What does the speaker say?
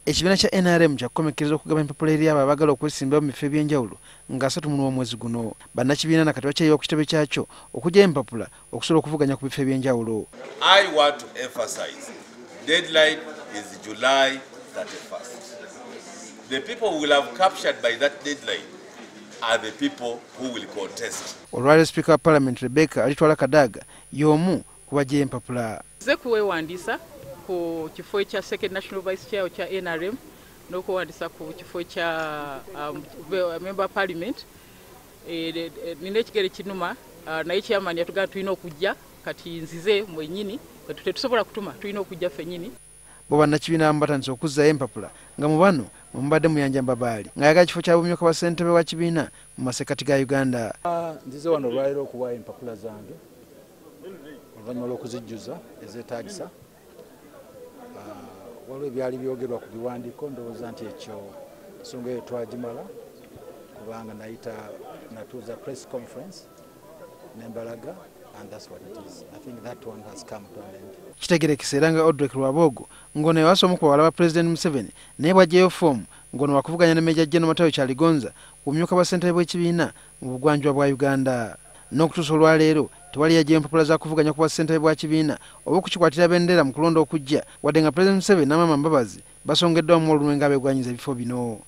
Ekibiina kya NRM kyakukomekkereza okugaba empapula eri abo abaagala okwesimbawo mu bifo eby'enjawulo nga 31 omwezi guno. Bannakibiina nakati bakyayiwa ku kitebe kyakyo okuggyayo empapula okusobola okuvuganya ku bifo eby'enjawulo. I want to emphasize, deadline is July 31st. The people who will have captured by that deadline are the people who will contest. Olwaleero Sipiika wa Parliament Rebecca Alitwala Kadaga y'omu ku baggyayo empapula. Nze kuweewandiisa ku kifo ekya Second National Vice Chair kya NRM n'okuwandiisa ku kifo kya Member of Parliament. Nina ekigere kinuma, naye chairman yatugamba tulina okujja, kati nzize mwennyini, tetusobola kutuma, tulina okujja ffennyini. Bo bannakibiina abamu batandise okuzzaayo empapula nga mu bano mwe mubadde Muyanja Mbabaali ng'ayagala kifo kya bumyuka bwa ssentebe wa kibiina mu masekkati ga Uganda. Nzize wano olwaleero okuwaayo empapula zange oluvannyuma lw'okuzijjuza ezeetaagisa. Waliwo ebyali byogerwa ku biwandiiko, ndowooza nti ekyo ensonga eyo twagimala kubanga nayita natuuza press conference nembalaga, and that's what it is. I think that one has come to an end. Kitegerekese era nga Odrek Rwabwogo ng'ono yawasa omu ku bawala ba Pulezidenti Museveni naye bw'aggyayo foomu ng'ono wakuvuganya ne Major General Matayo Kyaligonza ku bumyuka bwa ssentebe bw'ekibiina mu bugwanjuba bwa Uganda. N'okutuusa olwaleero tewali yaggyayo mpapula za kuvuganya ku bwa ssentebe bwa kibiina oba okukikwatira bendera mu kulonda okujja, wadde nga Pulezidenti Museveni ne Amama Mbabazi basongeddwamu olunwe ng'abeegwanyiza ebifo bino.